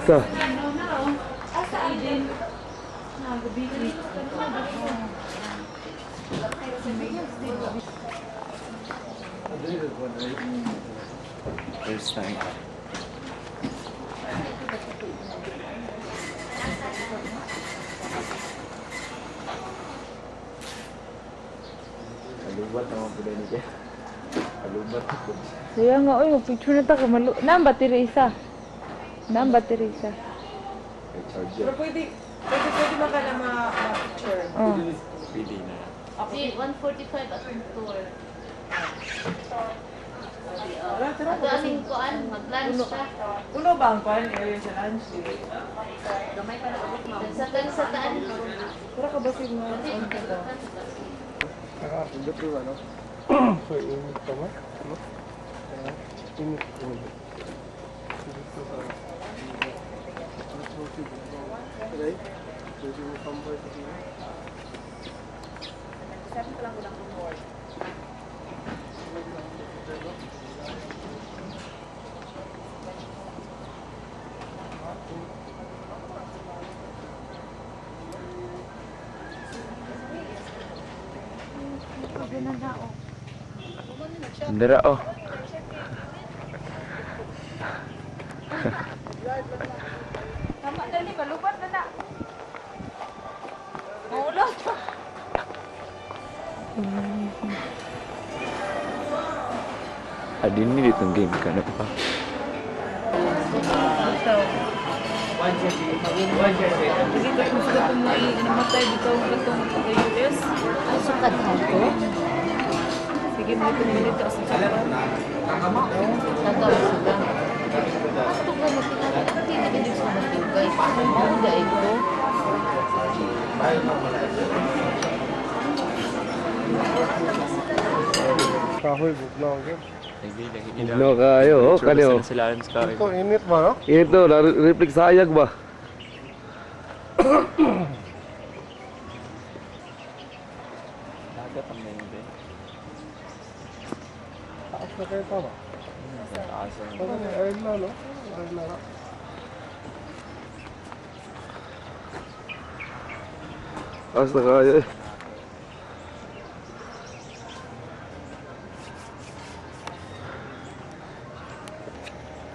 Asa? First time. Kalubat naman po din niya. Kalubat po. Kaya nga, oy, mag-picture na ta kamalu. Naan battery isa? Naan battery isa? Charger. Pero pwede man ka na ma-picture. Oh. Pwede na. Si 1:45 atong tour. Tara, tara. Ato aming kuan, mag-lunch ta. Uno ba ang kuan area sa lunch? Eh? Gamay pa na abot ma'am. Sa taan. Tara ka ba si mga on ka ba? Nakakindot yung ano. So, init pa ba? No? Init. Init. Dito sa... Okay. Pwede mo tambay sa tingin. Dara oh. Tama, dali, malubat na na. Maulot. Adin ni ditong game ka na pa. Kasi kung sa itong may namatay dito ang katong taga-US. Ay, sukad ko. Sige, may itong minute sa Japan. Tataw sila. Ato ko mo tinatawag hindi sa matugay. Mao dai ko. Kahoy, bugnaw. Okay? No kayo, oh, kanyo. Sila sa Ito, init ba, no? Ito, reflex sa ayag ba? Dagat ang maybe. Taas na kayo pa ba? Taas ang Parang ayun na, no? Ayun na, no? Taas na kayo eh.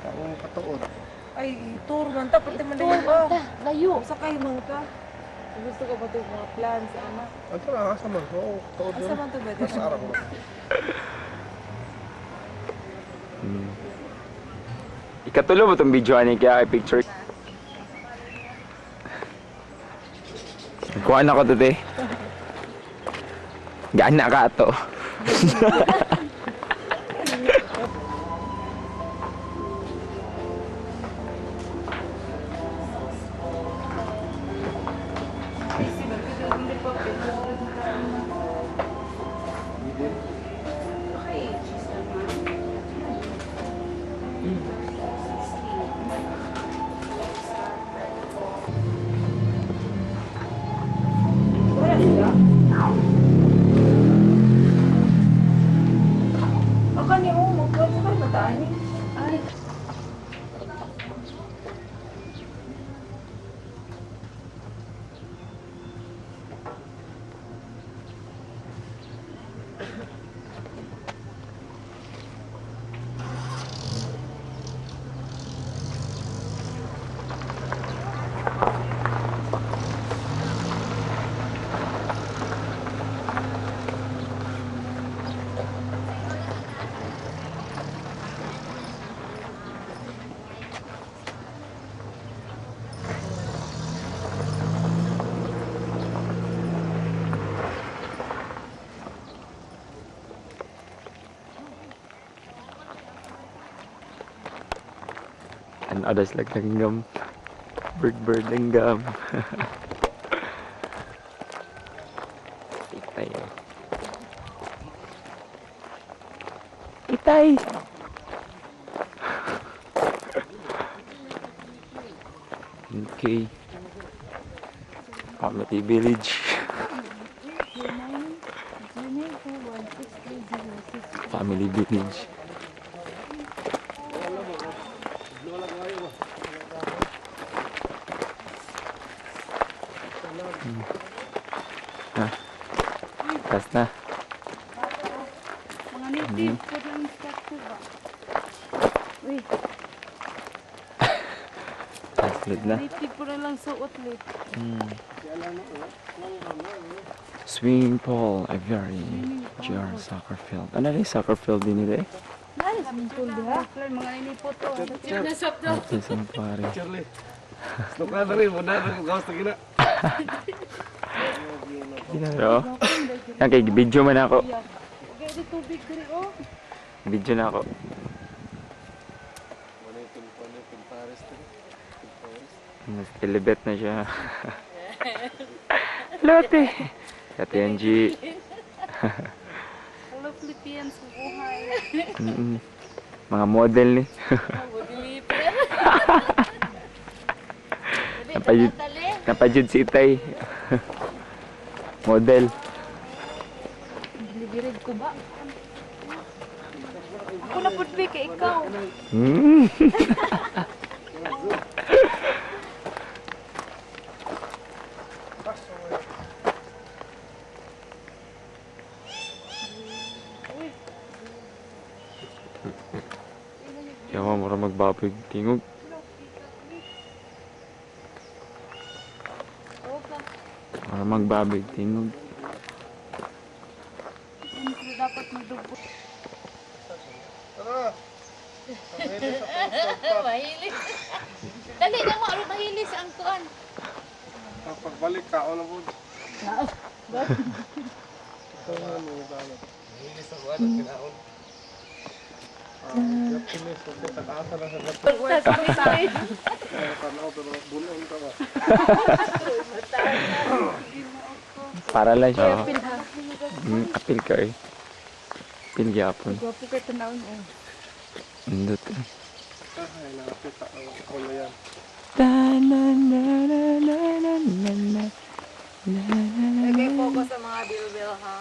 Taong katuod. Ay, tour man ta. Pati man din ba? Ta, layo. Sakay man ka. Kung gusto ko ba ito mga plans, ama? Ito na, asa man. Oo, tuod Asa yun. man to ba? Nasa araw ko. Ikatulo mo itong video ani kaya kay picture. Kuha na ko to te. Gaan na ka to. Wala sila? Ako ni mo, magkuhan sa kayo, mataan ni. Ay, And others like langgam. Bird bird langgam. Itay. Oh. Itay. Okay. Pamati Village. Family Village. Ha? Tas na. Mga native po ng statue ba? Uy, Taslid na. native po na lang suot le. Swimming pool, aviary, GR soccer field. Ano rin soccer field din nila eh? Swimming pool diha. Mga inipot to. Ate Sampari. Charlie. Slok na rin, muna na kung gawas na gina. Pero, yan kay video man ako. Okay, di tubig diri oh. Video na ako. Mas elevate na siya. Hello, ate. Ate Angie. Hello Philippines, buhay. Mga model ni. Napajud, napajud si Itay. Model. Dilibirig ko ba? Ako na pud be kay ikaw. Yawa, mura magbabig tingog. Mura magbabig tingog. Ano sila dapat magdugo? Tara! Mahilis. Dali na mo, aron mahilis ang kuan. Pagbalik ka, ano po? Ito nga, mga tama. Ah, Japanese, kasi takaasa lang sa gato. Tanaw, pero bunon ka ba? Para lang siya. Apil ka eh. Apil gyapon. Gwapo kay tanawon oh. Indot eh. Ay, nakakita. Ako na yan. Ta na na na na na na na na na na. Lagay focus sa mga bilbil ha.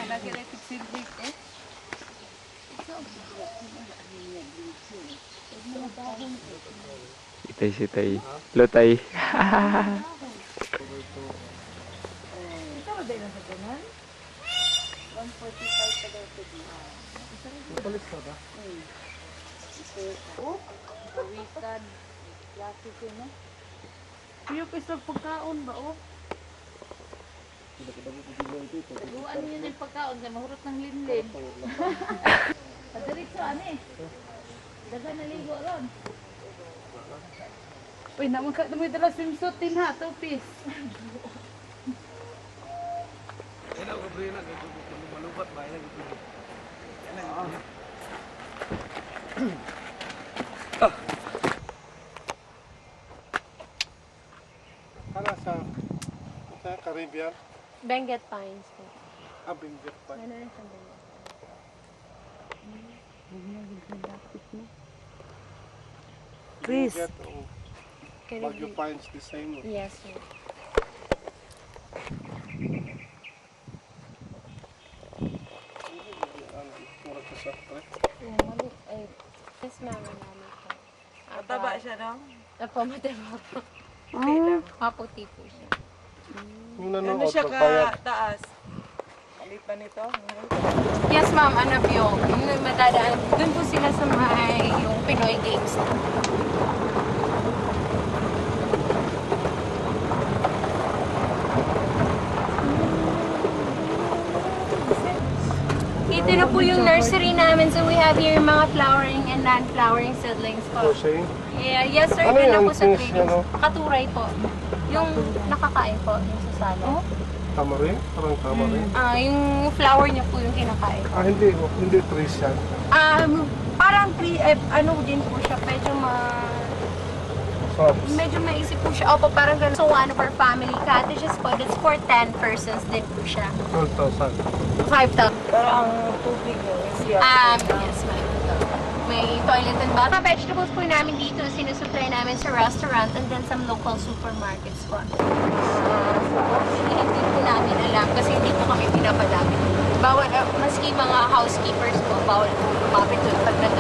Lagi na silbi ko. Itay si Tay. Hello, Tay. Ito ba dahil sa ganan? 145 pa daw ito. Balik ka ba? Pawikan. Klase ko, no? Piyok isang pagkaon ba, oh? Taguan niyo yung pagkaon kay mahurot ng linlin. Padiretso ani. Daga naligo ron. Uy, naman ka, may dala swimsuit din ha, two piece. Para sa Caribbean, Benguet Pines po. ah, Benguet pa. Ano rin sa Benguet? Chris. Benguet o Baguio Pines, the same. No? Yes, sir. Ano, mura ka sa pre. Yeah, mami, ay, yes, ma'am, mami po. Mataba siya, no? Apo, mataba po. Maputi po siya. Yung nanood, Ano siya ka magpayat. taas? Maliit pa nito? Yes, ma'am, Anabio. Yung madadaan, dun po sila sa may yung Pinoy Games. Ito na po yung nursery namin. So we have here yung mga flowering and non-flowering seedlings po. Crochet. Yeah, yes sir, Ano doon na yung po sa fish, trading. ano? Katuray po. Yung nakakain po, yung sa salad. Tamarin? Parang tamarin. Ah, yung flower niya po yung kinakain. Ah, hindi. Hindi trees yan. Parang tree, eh, ano din po siya, medyo ma... Shrubs. Medyo maisip po siya. Opo, parang ganun. So, one for family cottages po. That's for 10 persons din po siya. 12,000. 5,000. Pero ang tubig niyo is yan. Yes, ma'am. May toilet and bath. Mga vegetables po namin dito, sinusupply namin sa restaurant and then some local supermarkets po. Hindi po namin alam kasi hindi po kami pinapadami. Bawal, maski mga housekeepers po, bawal po lumapit doon pag nag